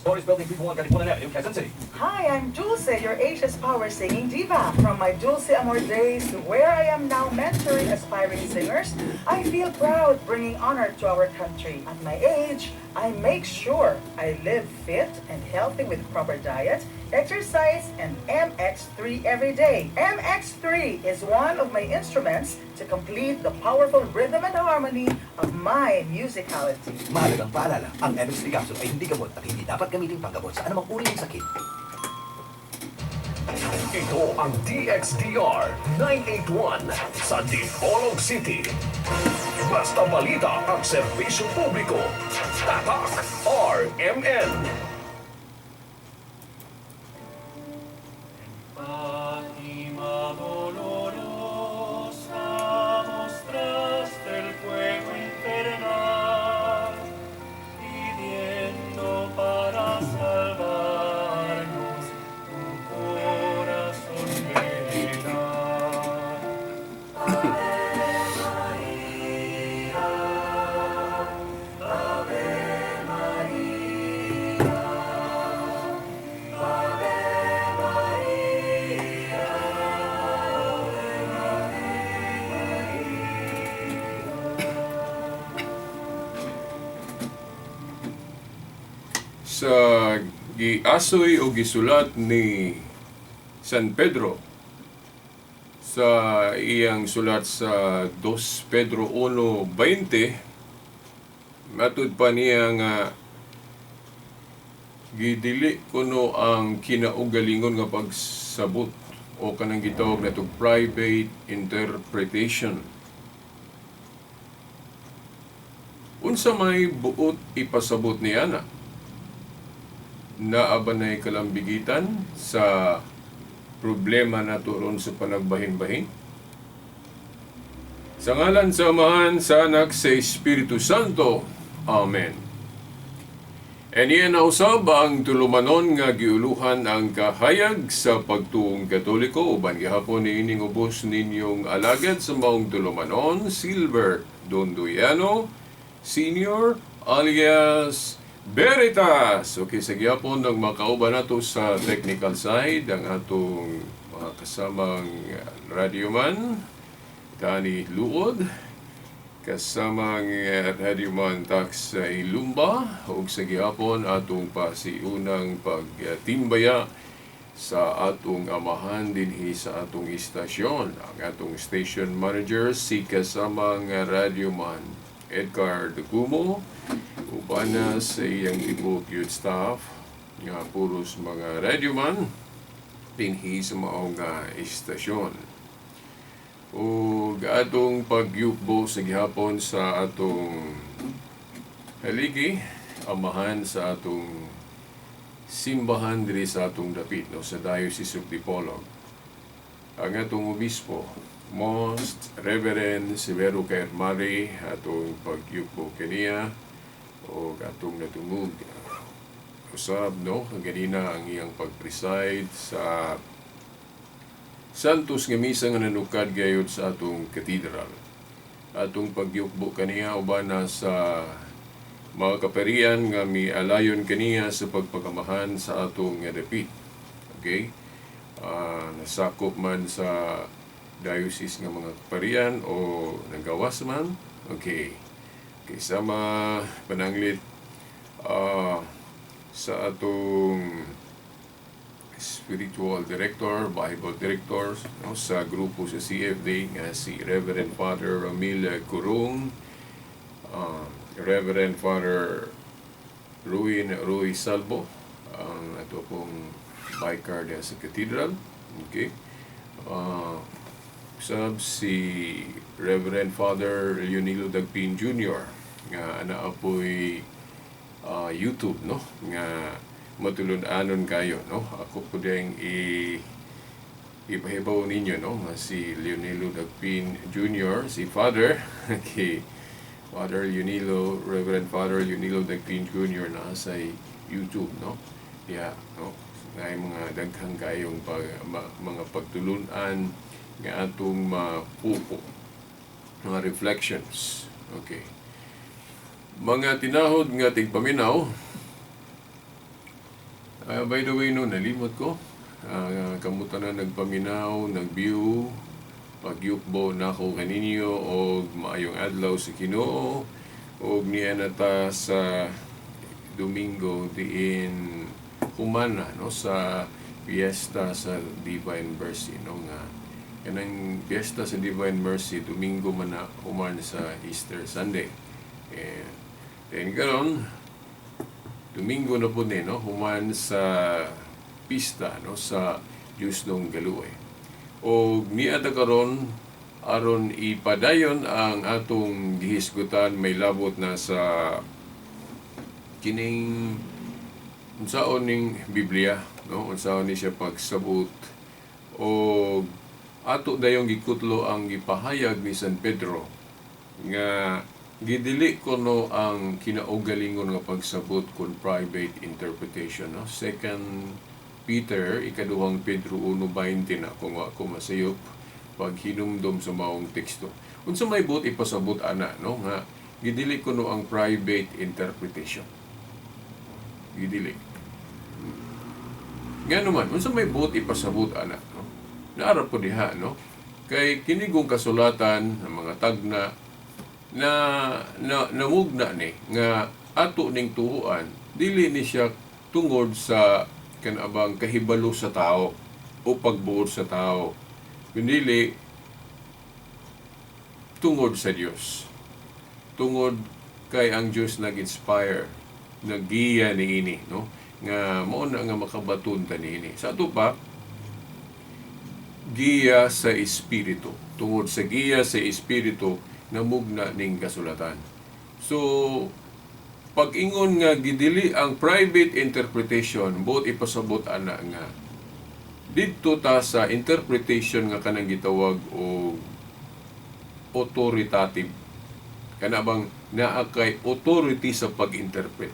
Stories Building 341 Katipunan Avenue, Quezon City. Hi, I'm Dulce, your Asia's Power Singing Diva. From my Dulce Amor days to where I am now mentoring aspiring singers, I feel proud bringing honor to our country. At my age, I make sure I live fit and healthy with proper diet, exercise, and MX3 every day. MX3 is one of my instruments to complete the powerful rhythm and harmony of my musicality. Mahalagang paalala, ang MX3 capsule ay hindi gamot at hindi dapat gamitin panggamot sa anumang uri ng sakit. Ito ang DXDR 981 sa Dipolog City. Basta balita at serbisyo publiko. Tatak RMN. Fátima dolorosa, mostraste el fuego infernal, pidiendo para salvarnos tu corazón virginal. Ave María, Ave María, Ave María, Ave María. Sa giasoy o gisulat ni San Pedro sa iyang sulat sa 2 Pedro 1:20, matud pa niya nga gidili kuno ang kinaugalingon nga pagsabot o kanang gitawag natong private interpretation. Unsa may buot ipasabot ni ana? Naa ba nay kalambigitan sa problema nato ron sa panagbahin-bahin? Sa ngalan sa Amahan, sa Anak, sa Espiritu Santo. Amen. Eniya na usab ang tulumanon nga giuluhan ang kahayag sa pagtuong Katoliko, uban gihapon niining ubos ninyong alagad sa maong tulumanon, Silver Dondoyano Senior, alias Veritas. Okay, sa gihapon nang makauban nato sa technical side ang atong mga kasamang radioman Danny Luod, kasamang radioman Tax Ilumba, ug sa gihapon atong pasiunang pagtimbaya sa atong amahan dinhi sa atong istasyon, ang atong station manager, si kasamang radioman Edgar Dugumo, uban na sa iyang tibuok youth staff nga puros mga radioman dinhi sa maong istasyon. Ug atong pagyukbo sa gihapon sa atong haligi, amahan sa atong simbahan diri sa atong dapit, no, sa Diocese of Dipolog, ang atong obispo, Most Reverend Severo Caermari. Atong pagyukbo kaniya o atong natungog usab, no, ganina ang iyang pag-preside sa Santos nga misa nga nanukad gayud sa atong katedral. Atong pagyukbo kaniya uban na sa mga kaparian nga mialayon kaniya sa pagpagamahan sa atong nga dapit. Okay? Nasakop man sa diocese nga mga kaparian o nagawas man. Okay. Okay, sama pananglit sa atong spiritual director, Bible director, no, sa grupo sa CFD nga si Reverend Father Ramil Kurung, Reverend Father Ruin Ruy Salvo, ang ato pong vicar diya sa cathedral. Okay. Sab si Reverend Father Leonilo Dagpin Jr. nga ana apoy YouTube, no, nga matulun-anon kayo, no. Ako po din i ipahibaw ninyo, no, nga si Leonilo Dagpin Jr., si Father, okay, Father Leonilo, Reverend Father Leonilo Dagpin Jr. na sa YouTube, no, yeah, no, nga mga daghang kayong mga pagtulunan nga atong mapupo, mga reflections. Okay, mga tinahod nga tigpaminaw. By the way, no, nalimot ko. Kamuta na nagpaminaw, nag-view, pagyukbo nako kaninyo og maayong adlaw sa Ginoo og niya na ta sa Domingo diin humana, no, sa piyesta sa Divine Mercy, no, nga kanang piyesta sa Divine Mercy Domingo man na human sa Easter Sunday. Eh, then karon Domingo na po ni, no, human sa pista, no, sa Diyos nung Galuay. O niya ta karon aron ipadayon ang atong gihisgutan may labot na sa kining unsaon ning Biblia, no, unsaon ni siya pagsabot o ato dayong gikutlo ang gipahayag ni San Pedro nga gidili kuno ang kinaugalingon nga pagsabot kun private interpretation, no. Second Peter, ikaduhang Pedro 1:20 na kung wa ko masayop paghinumdom sa maong teksto. Unsa may buot ipasabot ana, no, nga gidili kuno ang private interpretation? Gidili. Nga naman, unsa may buot ipasabot ana, no? Naara po diha, no? Kay kinigong kasulatan ng mga tagna na, na namugna ni nga ato ning tuhuan dili ni siya tungod sa kanabang kahibalo sa tao o pagbuot sa tao, kundi tungod sa Dios, tungod kay ang Dios nag-inspire, naggiya niini, no, nga mao na nga makabaton ta niini. Sa ato pa giya sa Espiritu, tungod sa giya sa Espiritu namugna ning kasulatan. So pag-ingon nga gidili ang private interpretation, buot ipasabot ana nga didto ta sa interpretation nga kanang gitawag og authoritative, kana bang naa kay authority sa pag-interpret.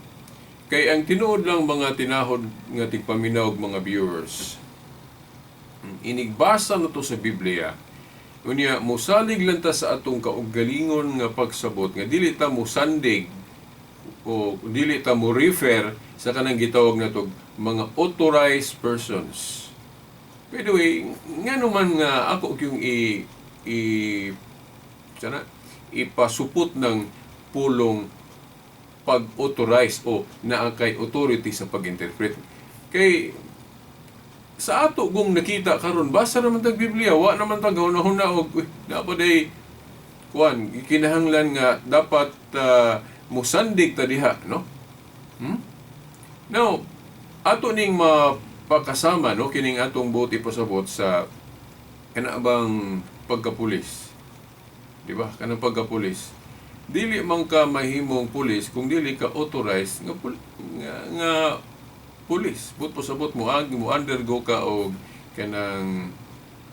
Kay ang tinuod lang, mga tinahod nga tigpaminaw og mga viewers, inigbasa na to sa Biblia, unya mosalig lang ta sa atong kaugalingon nga pagsabot nga dili ta mosandig o dili ta mo refer sa kanang gitawag nato mga authorized persons. By the way, nga naman nga ako yung i i sana ipasupot ng pulong pag-authorize o naa kay authority sa pag-interpret. Kay sa ato kung nakita karon, basa naman tag Biblia, wa naman tag hunahuna og uy, dapat ay kuan kinahanglan nga dapat musandig ta diha, no? Now, ato ning mapakasama, no, kining atong buot ipasabot sa kanabang pagkapulis. Di ba? Kanang pagkapulis. Dili man ka mahimong pulis kung dili ka authorized nga nga pulis. Buot pasabot mo agi mo undergo ka og kanang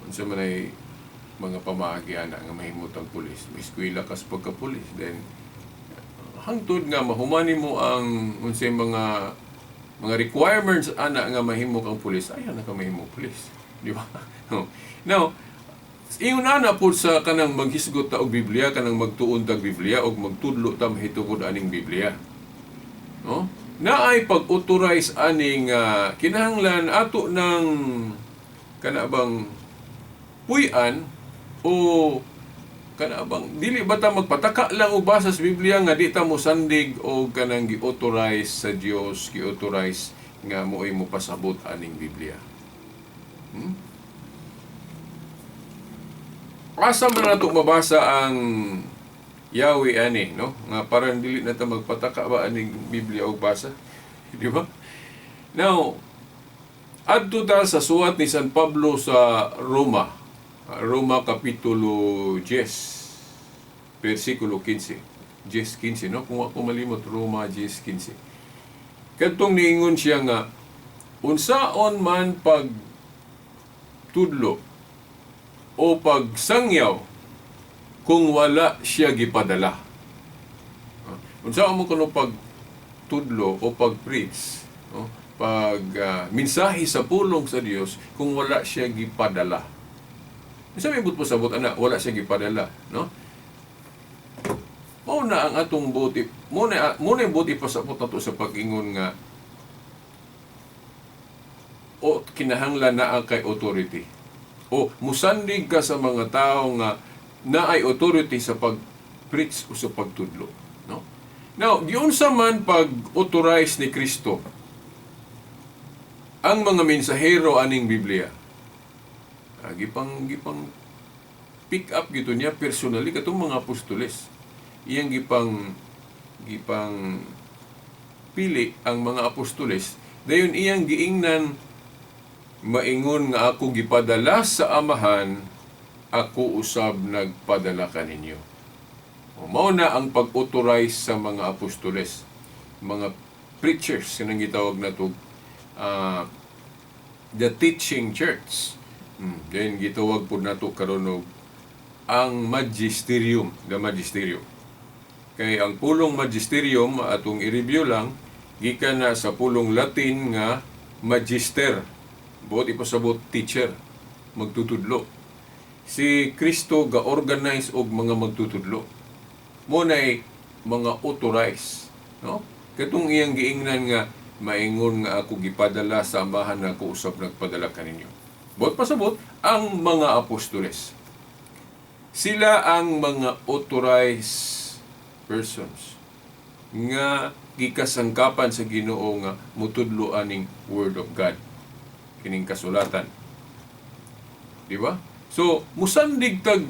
unsa man ay mga pamaagi ana nga mahimutang pulis. May eskwela ka sa pagkapulis. Then hangtod nga mahumani mo ang unsay mga requirements ana nga mahimo kang pulis, ayan na ka mahimo pulis. Di ba? Now, ingon ana po sa kanang maghisgot ta og Biblia, kanang magtuon tag Biblia og magtudlo ta mahitungod aning Biblia. No? Naay pag-authorize aning kinahanglan ato ng kanabang puy-an o kanabang dili ba ta magpataka lang og basa sa Biblia nga di ta mosandig og kanang gi-authorize sa Dios, gi-authorize nga mo'y mopasabot aning Biblia? Asa man nato mabasa ang Yahweh ani, no? Nga parang dili na ta magpataka ba aning Biblia og basa, di ba? Now, adto ta sa suwat ni San Pablo sa Roma. Roma kapitulo 10, versikulo 15. 10:15, no? Kung ako malimot, Roma 10:15. Kadtong niingon siya nga unsaon man pag tudlo o pagsangyaw kung wala siya gipadala. Unsaon mo kuno pag tudlo o pag-preach, no? Pag mensahe sa pulong sa Dios kung wala siya gipadala? Unsa may buot pasabot ana, wala siya gipadala, no? Mao na ang atong buti, mo na yung buti pasabot nato sa pag-ingon nga o kinahanglan naa kay authority. O musandig ka sa mga tao nga naay authority sa pag-preach o sa pagtudlo, no? Now, giunsa man pag-authorize ni Kristo ang mga mensahero aning Biblia? Gipang pick up gito niya personally katong mga apostoles. Iyang gipang pili ang mga apostoles. Dayon iyang giingnan, "Maingon nga ako gipadala sa Amahan, ako usab nagpadala kaninyo." O, mao na ang pag-authorize sa mga apostoles, mga preachers, kanang gitawag nato the teaching church. Then gitawag pud nato karon og ang magisterium, the magisterium. Kay ang pulong magisterium, atong i-review lang, gikan na sa pulong Latin nga magister. Buot ipasabot, teacher, magtutudlo. Si Kristo ga-organize og mga magtutudlo. Mao nay mga authorized, no? Katong iyang giingnan nga "Maingon nga ako gipadala sa Amahan, ako usab nagpadala kaninyo." Buot pasabot, ang mga apostoles. Sila ang mga authorized persons nga gikasangkapan sa Ginoo nga mutudlo aning Word of God, kining kasulatan. Di ba? So, musandig tag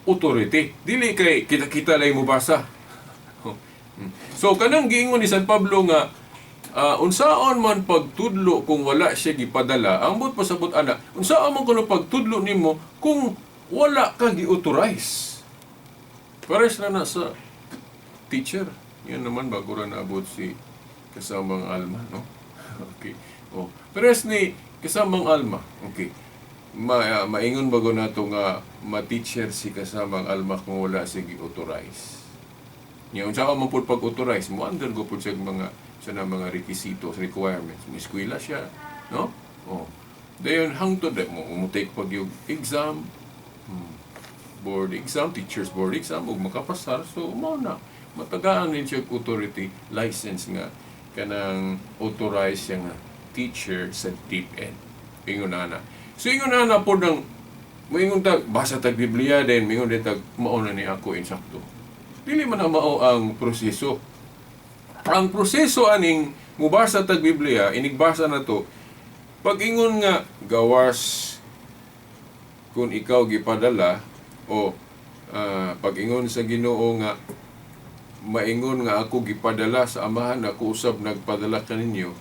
authority. Dili kay kita-kita lang mo basa. So, kanang giingon ni San Pablo nga unsaon man pagtudlo kung wala siya gipadala, ang buot pasabot ana, unsaon man kuno pagtudlo nimo kung wala ka gi-authorize? Pares na na sa teacher. Yan naman bago ra naabot si kasamang Alma, no? Okay. Oh, pares ni kasamang Alma. Okay. Maingon bago nato nga ma-teacher si kasamang Alma kung wala siya gi-authorize? Nya unsa ka man pud pag-authorize mo, undergo pud siya mga sa na mga requisitos, requirements. Mo eskwela siya, no? Oh. Dayon hangtod mo mo take pag yung exam, board exam, teachers board exam, ug makapasar, so mao na matagaan din siya og authority license nga kanang authorized siya nga teacher sa DepEd. Ingon na na. So ingon na na po ng moingon tag basa tag Biblia, then moingon din tag mao na ni ako insakto. Dili man na mao ang proseso. Ang proseso aning mubasa tag Biblia, inigbasa na to, pag ingon nga gawas kung ikaw gipadala o pag-ingon sa Ginoo nga "Maingon nga ako gipadala sa Amahan, ako usab nagpadala kaninyo,"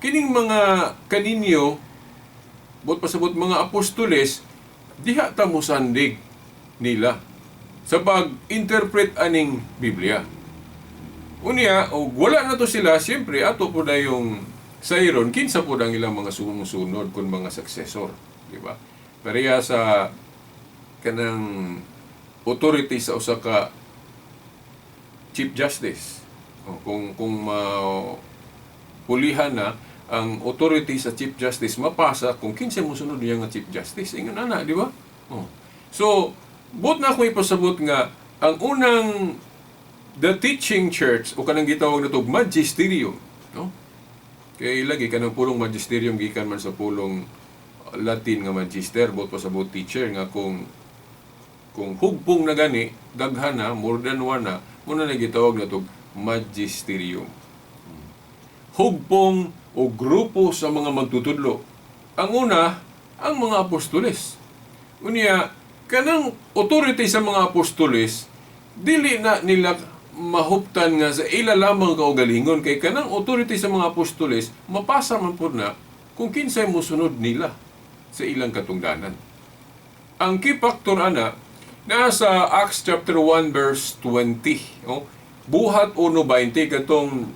kining mga kaninyo, buot pasabot mga apostoles, diha ta mosandig nila sa pag-interpret aning Biblia. Unya, og wala na to sila, siyempre ato po na yung sayron kinsa po ang ilang mga sumusunod kun mga successor, di ba? Pareha sa kanang authority sa usa ka Chief Justice. O, kung ma pulihan na ang authority sa Chief Justice, mapasa kung kinsa mo sunod niya nga Chief Justice. Ingon ana, di ba? Oh. So, buot na akong ipasabot nga ang unang the teaching church o kanang gitawag nato magisterium, no? Kay lagi kanang pulong magisterium gikan man sa pulong Latin nga magister, buot pasabot teacher, nga kung hugpong na gani, daghan na, more than one na, muna na gitawag nato magisterium. Hugpong o grupo sa mga magtutudlo. Ang una, ang mga apostoles. Unya, kanang authority sa mga apostoles, dili na nila mahuptan nga sa ila lamang kaugalingon, kay kanang authority sa mga apostoles mapasa man pud na kung kinsay mosunod nila sa ilang katungdanan. Ang key factor ana nasa Acts chapter 1 verse 20, oh. Buhat 1:20, katong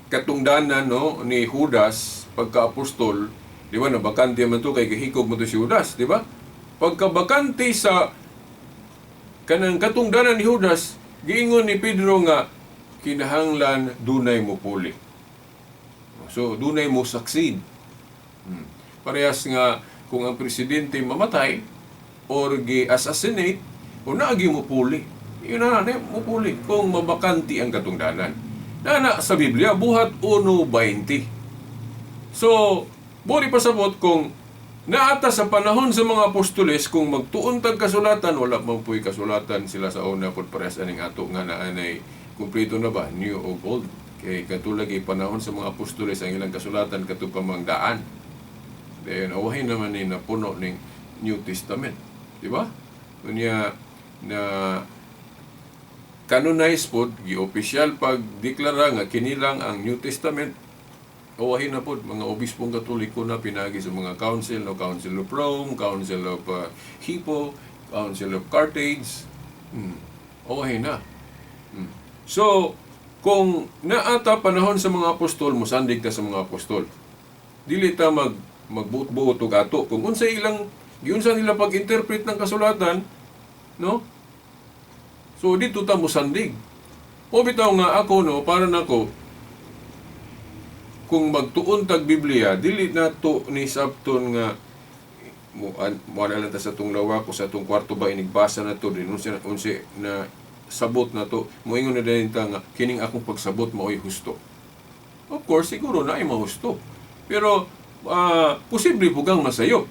katungdanan, no, ni Judas pagka-apostol, di ba? Nabakante man to kay gihikog mo to si Judas, di ba? Pagkabakante sa kanang katungdanan ni Judas, giingon ni Pedro nga kinahanglan dunay mo puli. So dunay mo succeed. Parehas nga kung ang presidente mamatay or gi-assassinate o naagi mo puli. Yun na, na mo puli kung mabakanti ang katungdanan. Na sa Biblia, Buhat 1:20. So, Buri pasabot kung naata sa panahon sa mga apostoles, kung magtuon tag kasulatan, wala man pu'y kasulatan sila sa una pod parehas aning ato nga naanay kumpleto na ba, new o old. Kay katulad panahon sa mga apostoles, ang ilang kasulatan kato pa mang daan. Then awahin naman ni napuno ning New Testament. Di ba? Unya na canonize pod, gi-opisyal pagdeklara nga kinilang ang New Testament, awahin na pod mga obispong Katoliko na pinagi sa mga council, no, Council of Rome, Council of Hippo, Council of Carthage. Awahin na. So, kung naata panahon sa mga apostol, musandig ta sa mga apostol. Dili ta magbuot-buot og ato. Kung unsa ilang giunsa nila pag-interpret ng kasulatan, no? So dito ta musandig. O bitaw nga ako, no, para nako kung magtuon tag Biblia, dili na to ni sabton nga mo mo na lang ta sa atong lawak o sa atong kwarto ba, inigbasa na to din unsa unsa na sabot na to, moingon na din ta nga kining akong pagsabot mao'y husto. Of course, siguro na ay mahusto. Pero posible po kang masayop.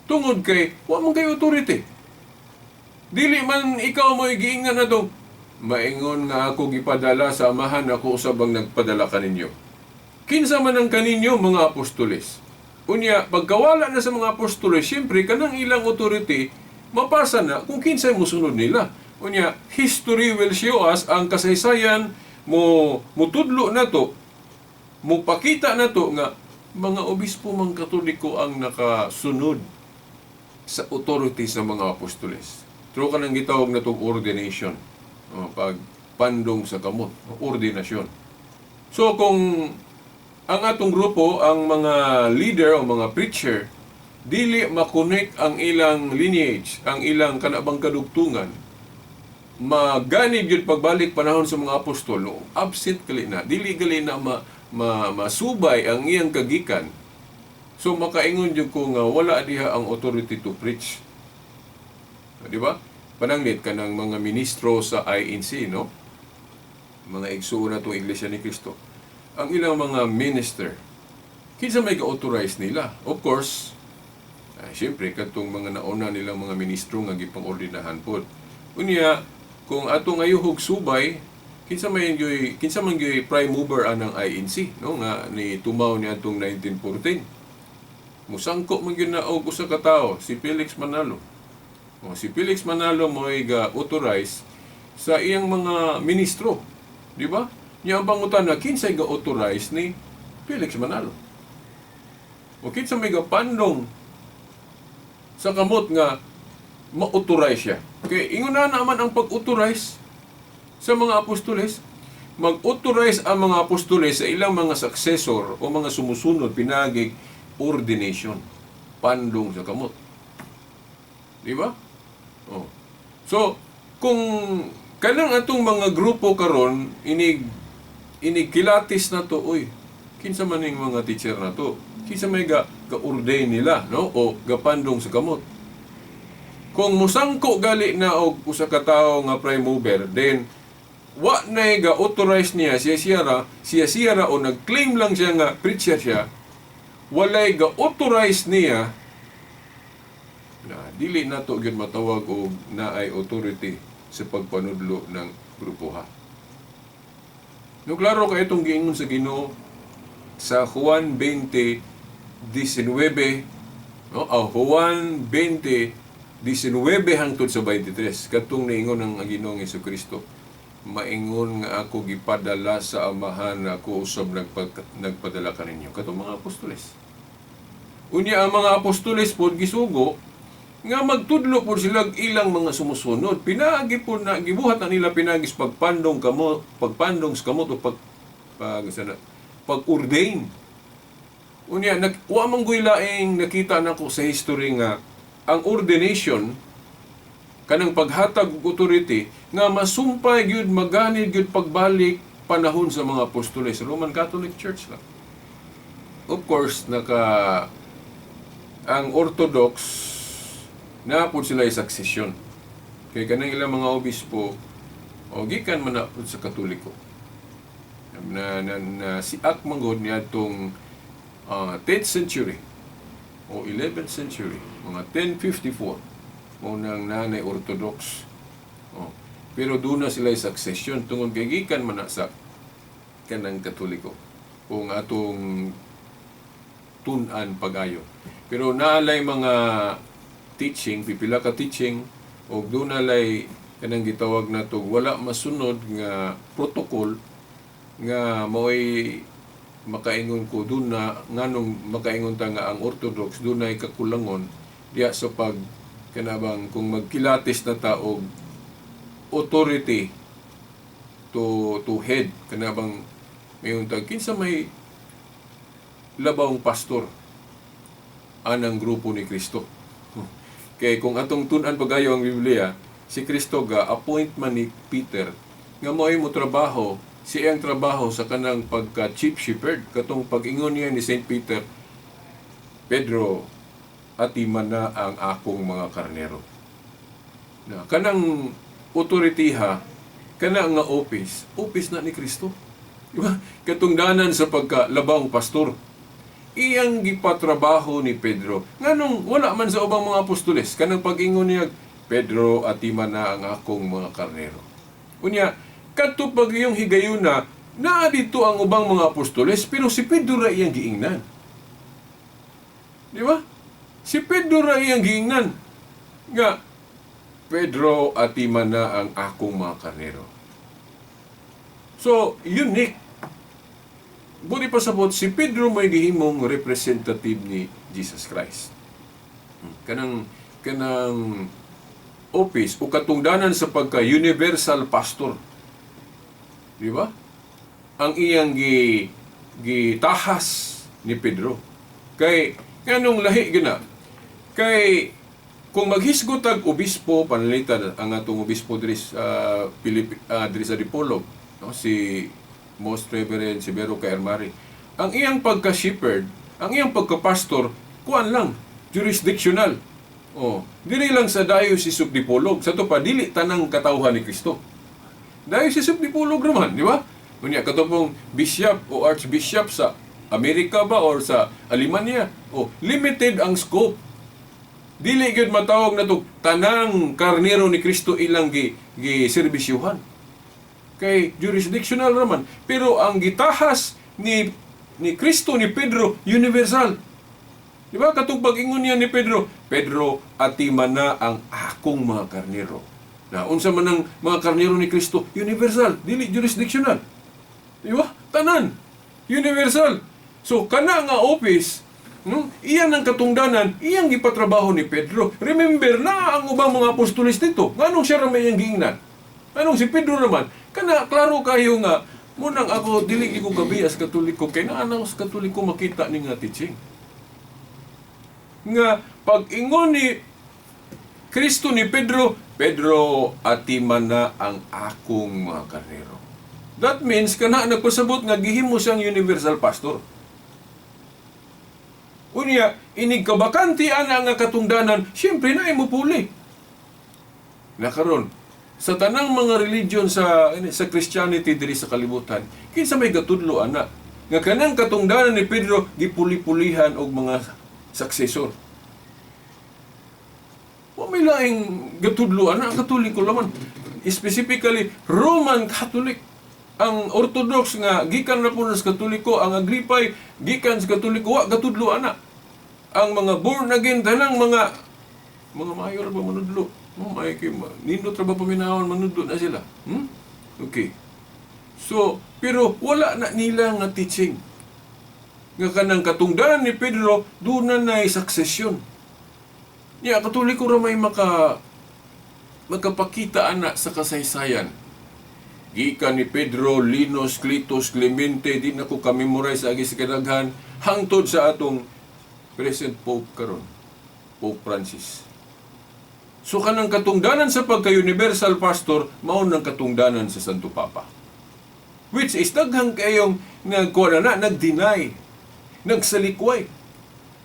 Tungod kay wa man kay authority. Dili man ikaw mo'y giingnan na to. Maingon nga ako gipadala sa Amahan, ako usab ang nagpadala kaninyo. Kinsa man ang kaninyo mga apostoles. Unya, pagkawala na sa mga apostoles, siyempre, kanang ilang authority, mapasa na kung kinsay musunod nila. Unya, history will show us, ang kasaysayan mo mutudlo na to, mupakita na to nga mga obispo mang Katoliko ang nakasunod sa authority sa mga apostoles. True ka nang gitawag na itong ordination. O, pagpandong sa kamot, ordinasyon. So kung ang atong grupo, ang mga leader o mga preacher, dili makonect ang ilang lineage, ang ilang kanabang kadugtungan, maganib yun pagbalik panahon sa mga apostol, no, absent gali na, dili gali na masubay ang iyang kagikan. So makaingon jud ko nga wala diha ang authority to preach. Di ba? Pananglit ka ng mga ministro sa INC, no? Mga igsuon na itong Iglesia ni Cristo. Ang ilang mga minister, kinsa may ga-authorize nila? Of course, siyempre, katong mga nauna nilang mga ministro nga gipang-ordinahan pod. Unya, kung atong ayuhog subay, kinsa man gyud prime mover anang INC, no, nga ni tumaw ni atong 1914. Musangko man gyud na og usa ka tawo, si Felix Manalo. O, si Felix Manalo mo'y ga-authorize sa iyang mga ministro, di ba? Nya ang pangutana, kinsay ga-authorize ni Felix Manalo? O kinsa may gapandong sa kamot nga ma-authorize siya? Kay ingon na naman ang pag-authorize sa mga apostoles, mag-authorize ang mga apostoles sa ilang mga successor o mga sumusunod pinagig ordination, pandong sa kamot. Di ba? Oh. So, kung kanang atong mga grupo karon inig inig kilatis na to, uy, kinsa man ning mga teacher na to? Kinsa may ga ga-ordain nila, no? O gapandong sa kamot. Kung musangko gali na og usa ka tawo nga prime mover, then wa na ga-authorize niya siya siya ra o nag-claim lang siya nga preacher siya, walay ga-authorize niya na dili na to gyud matawag og naay authority sa pagpanudlo ng grupo ha. No, klaro kay itong giingon sa Ginoo sa Juan 20:19, no, Juan 20:19 hangtod sa 23, katong niingon ang Ginoong Hesukristo, maingon nga ako gipadala sa Amahan, ako usab nagpadala kaninyo, katong mga apostoles. Unya ang mga apostoles pod gisugo nga magtudlo pod sila ilang mga sumusunod. Pinaagi pod na gibuhat na nila pinagi sa pagpandong kamo, pagpandong sa kamot o pag pag sana pag-ordain. Unya wa man goy laing nakita nako sa history nga ang ordination kanang paghatag og authority nga masumpay gyud, maganid gyud pagbalik panahon sa mga apostoles, Roman Catholic Church lang. Of course, naka ang Orthodox na po sila succession. Kay kanang ilang mga obispo o gikan man na pud sa Katoliko. Na si Akmangod niadtong 10th century. o 11th century, mga 1054, mao nang nanay Orthodox. Oh. Pero doon na sila succession tungod kay gikan man na sa kanang Katoliko kung atong tun-an pag-ayo. Pero naalay mga teaching, pipila ka teaching, o doon nalay kanang gitawag na to wala masunod nga protocol nga mao'y makaingon ko doon na nganong makaingon ta nga ang Orthodox dunay kakulangon diya sa pag kanabang kung magkilatis na ta og authority to head, kanabang mayon tag kinsa may labawng pastor anang grupo ni Kristo. Kay kung atong tun-an pagayo ang Biblia, si Kristo ga appoint man ni Peter nga mo'y mo trabaho, si iyang trabaho sa kanang pagka chief shepherd, katong pag-ingon niya ni Saint Peter, "Pedro, atiman na ang akong mga karnero." Na kanang authority ha, kana nga office, office na ni Kristo. Di ba? Katungdanan sa pagka labawng pastor. Iyang gipatrabaho ni Pedro. Nganong wala man sa ubang mga apostoles, kanang pag-ingon niya, "Pedro, atiman na ang akong mga karnero." Unya, kadto pag iyong higayuna, naa dito ang ubang mga apostoles, pero si Pedro ra iyang giingnan. Di ba? Si Pedro ra iyang giingnan. Nga, "Pedro, atiman na ang akong mga karnero." So, unique. Buri pa sabot, si Pedro may gihimong representative ni Jesus Christ. Kanang office o katungdanan sa pagka-universal pastor. Di ba? Ang iyang gitahas ni Pedro. Kay nganong lahi gina? Kay kung maghisgot ag obispo, panalitan ang atong obispo diri sa diri sa Dipolog, no, si Most Reverend Severo K. Ermari. Ang iyang pagka-shepherd, ang iyang pagka-pastor, kuan lang, jurisdictional. Oh, diri lang sa Diocese of Dipolog. Sa to pa dili tanang katawhan ni Kristo. Diocese of Dipolog raman, di ba? Unya katong bishop o archbishop sa Amerika ba or sa Alemanya, oh, limited ang scope. Dili gyud matawag na to tanang karnero ni Kristo ilang gi serbisyuhan. Kay jurisdictional raman, pero ang gitahas ni Kristo ni Pedro, universal. Di ba katong pag-ingon niya ni Pedro, "Pedro, atiman na ang akong mga karnero." Na unsa man ang mga karnero ni Kristo? Universal, dili jurisdictional. Di ba? Tanan. Universal. So kana nga office, no? Iyan ang katungdanan, iyang gipatrabaho ni Pedro. Remember na ang ubang mga apostoles dito. Nganong siya ra may iyang giingnan? Anong si Pedro naman? Kana klaro kayo nga munang ako dili ko gabi as Katoliko kay naa na sa Katoliko makita ni nga teaching. Nga pag-ingon ni Kristo ni Pedro, "Pedro, atiman na ang akong mga karnero." That means kana nagpasabot nga gihimo siyang universal pastor. Unya, inig kabakante ana nga katungdanan, siyempre na mo puli. Nakaron, sa tanang mga religion sa Christianity diri sa kalibutan, kinsa may gatudlo ana nga kanang katungdanan ni Pedro gipuli-pulihan og mga successor? Wa may laing gatudlo ana, ang Katoliko laman. Specifically Roman Catholic. Ang Orthodox nga gikan na po sa Katoliko, ang Aglipay gikan sa Katoliko, wa gatudlo ana. Ang mga born again, tanang mga mayor ba manudlo? No, may kay nindot ra ba paminawon, manudlo na sila. Okay. So, pero wala na nila nga teaching. Nga kanang katungdanan ni Pedro, doon na na'y succession. Ya, Katoliko ra may makapakita ana sa kasaysayan. Gikan ni Pedro, Linus, Cletus, Clemente, di na ko ka-memorize agi sa kadaghan, hangtod sa atong present Pope karon, Pope Francis. So kanang katungdanan sa pagka-universal pastor, mao nang katungdanan sa Santo Papa. Which is daghang kayong nagkuha na, nag-deny, nagsalikway.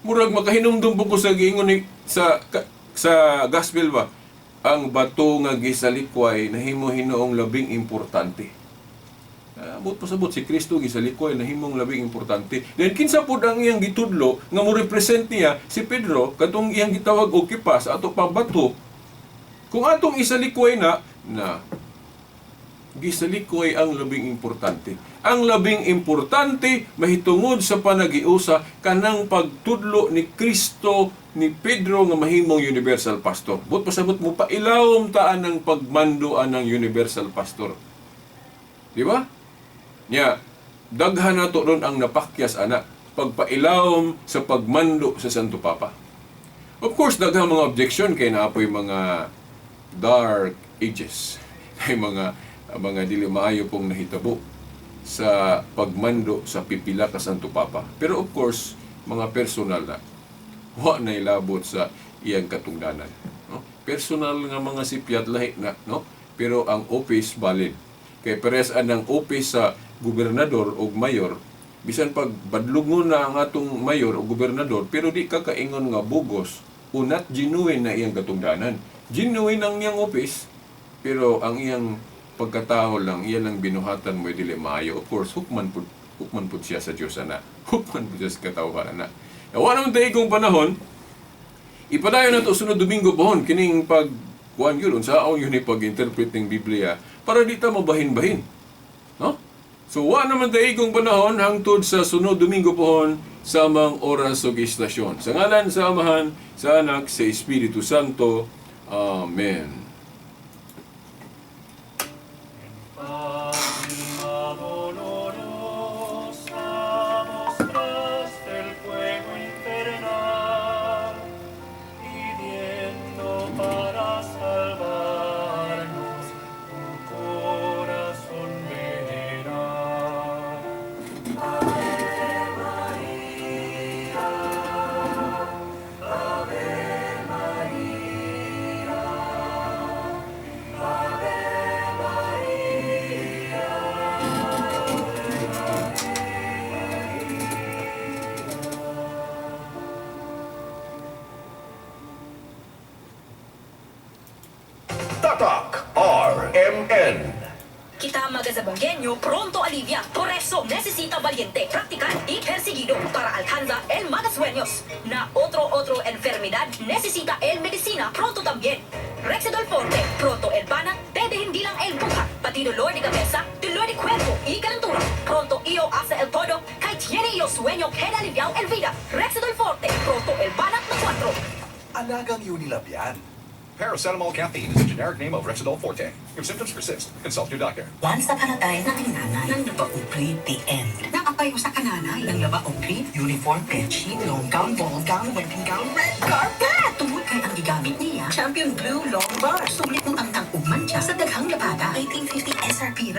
Murag makahinumdum po ko sa giingon ni sa gospel ba, ang bato nga gisalikway nahimo hinuong labing importante. Ambot pasabot si Kristo gisalikoy, nahimong labing importante. Then kinsa pud ang iyang gitudlo nga mo represent niya? Si Pedro, katong iyang gitawag og Kepas, ato pa bato. Kung atong isalikoy na na gisalikoy ang labing importante. Ang labing importante mahitungod sa panagiusa kanang pagtudlo ni Kristo ni Pedro nga mahimong universal pastor. But pasabot mo pa ilawom taan ang pagmando anang universal pastor. Di ba? Nya, daghan nato ron ang napakyas ana pagpailawom sa pagmando sa Santo Papa. Of course, daghang mga objection kay naapoy mga dark ages. Ay mga dili maayo pong nahitabo sa pagmando sa pipila ka Santo Papa. Pero of course, mga personal na. Wa na ilabot sa iyang katungdanan. No? Personal nga mga sipyat lahi na, no? Pero ang office valid. Kay pares ang office sa gobernador o mayor, bisan pag badlungon na ang atong mayor o gobernador, pero di ka kaingon nga bugos o not genuine na iyang katungdanan. Genuine ang iyang office, pero ang iyang pagkatao lang, iya lang binuhatan mo dili maayo. Of course, hukman pud siya sa Diyos ana. Hukman pud siya sa katawhan ana. Wa naman tayo kung panahon, ipadayon na to sunod Domingo pohon kining pag kuan yun, unsaon yun ni pag-interpret ng Biblia para di ta mabahin-bahin. No? So wa naman tayo kung panahon hangtod sa sunod Domingo pohon sa amang oras ug istasyon. Sa ngalan sa Amahan, sa Anak, sa Espiritu Santo. Amen. Fátima dolorosa mostraste el fuego infernal, pidiendo para salvarnos un corazón veneral. Ave María, Ave María, Ave María. Tatak RMN. Kita mga Zamboangueño pronto alivia. Por eso necesita valiente, practical y perseguido para alcanzar el más sueños. Na otro otro enfermedad necesita el medicina pronto también. Rexidol Forte, pronto el pana, pwede hindi lang el buhat, pati dolor de cabeza, dolor de cuerpo y calentura. Pronto iyo hace el todo, kay tiene iyo sueño queda aliviado el vida. Rexidol Forte, pronto el pana na cuatro. Alagang Unilab yan. Paracetamol caffeine is a generic name of Rexidol Forte. If symptoms persist, consult your doctor. Once upon a time, nanay, nang laba og print the end. Nakapayo sa kananay, nang laba og print, uniform, bedsheet, long gown, ball gown, wedding gown, red carpet. Tungod kay ang gigamit niya, Champion Blue Long Bar. Sulit mong ang tang ug mantsa sa daghang labada. 1850 SRP.